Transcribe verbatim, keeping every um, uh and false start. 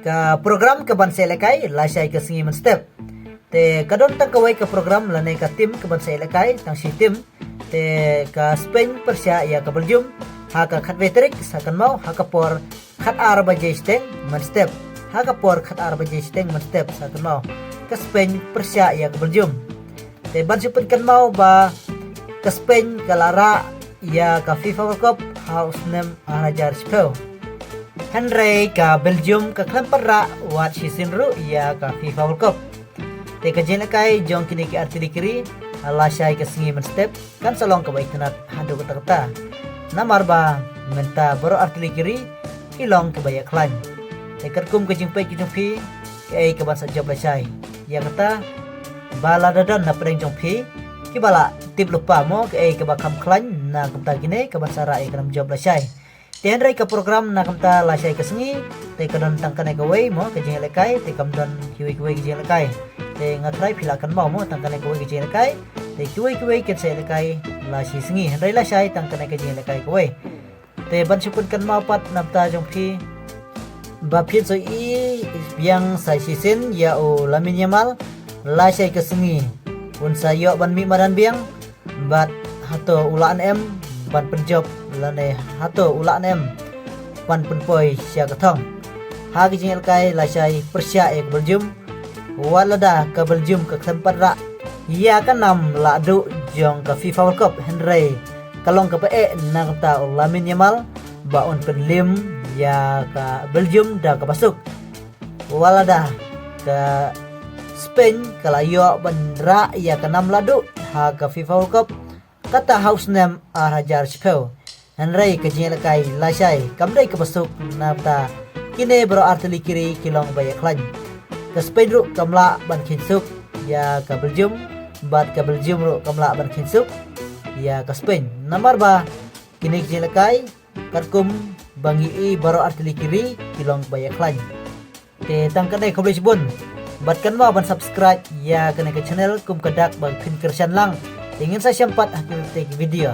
Ka program ka ban sa ïalehkai lashai ka sngi mynstep. Te ka don tang kawei ka program lane ka team ka ban sa ïalehkai tang shi team. Te ka Spain pyrshah ïa ka Belgium ha ka khatwei tarik sa kynmaw ha ka por khatar baje shiteng mynstep. Ha ka por khatar baje shiteng mynstep sa kynmaw ka Spain pyrshah ïa ka Belgium. Te ban shu pynkynmaw ba ka Spain ka la rah ïa ka FIFA World Cup ha u snem ar hajar shiphew. Hynrei ka Belgium ka khlem pat rah wat shisien ruh ïa ka FIFA World Cup. Te ka jingïalehkai jong kine ki artylli ki ri lashai ka sngi mynstep kan sa long kaba itynnad haduh katta katta. Namar ba mynta baroh artylli ki ri ki long kiba ïakhlaiñ. Te katkum ka jingpeit ka jong phi, kaei kaban sa jop lashai? Ïa kata, ba lada don na pdeng jong phi kiba la tip lypa mo kaei kaba kham khlaiñ na ka bynta kine kaban sa rah ïa ka nam jop lashai. Te hynrei ka program na ka bynta lashai ka sngi te ka don tang kane kawei mo ka jingïalehkai, te kam don kiwei kiwei ka jingïalehkai. Te nga trai phi lah kynmaw mo tang kane kawei ka jingïalehkai. Te kiwei kiwei kin sa ïalehkai la shi sngi, hynrei lashai tang kane ka jingïalehkai kawei. Te ban shu pynkynmaw pat na bynta jong phi ba phin sa ïohi biang sa shisien ïa u Lamine Yamal lashai ka sngi. Un sa ïoh ban mih madan biang bad hato u lah ne em ban pynjop lane hato u lah ne em ban pynpoi sha ka thong ha ka jingïalehkai lashai pyrshah ïa ka Belgium. Wat lada ka Belgium ka khlem pat rah ïa ka nam lahduh jong ka FIFA World Cup, hynrei ka long kaba eh na ka bynta u Lamine Yamal ba un pynlim ïa ka Belgium da kaba suk. Wat lada ka Spain ka la ïoh ban rah ïa ka nam lahduh ha ka FIFA World Cup, kata ha u snem ar hajar shiphew. Hynrei ka jingïalehkai lashai kam dei kaba suk na bynta kine baroh artylli ki ri ki long ba ïakhlaiñ. Ka Spain ruh kam lah ban kheiñ suk ïa ka Belgium bad ka Belgium ruh kam lah ban kheiñ suk ïa ka Spain. Namar ba kine ki jingïalehkai katkum ba ngi ïohi baroh artylli ki ri ki long ba ïakhlaiñ. Te tang kane, khublei shibun. Bad kynmaw ban subscribe ïa kane ka channel kum ka dak ba phin kyrshan lang. Te ngin sa ïashem pat ha kawei pat ki video.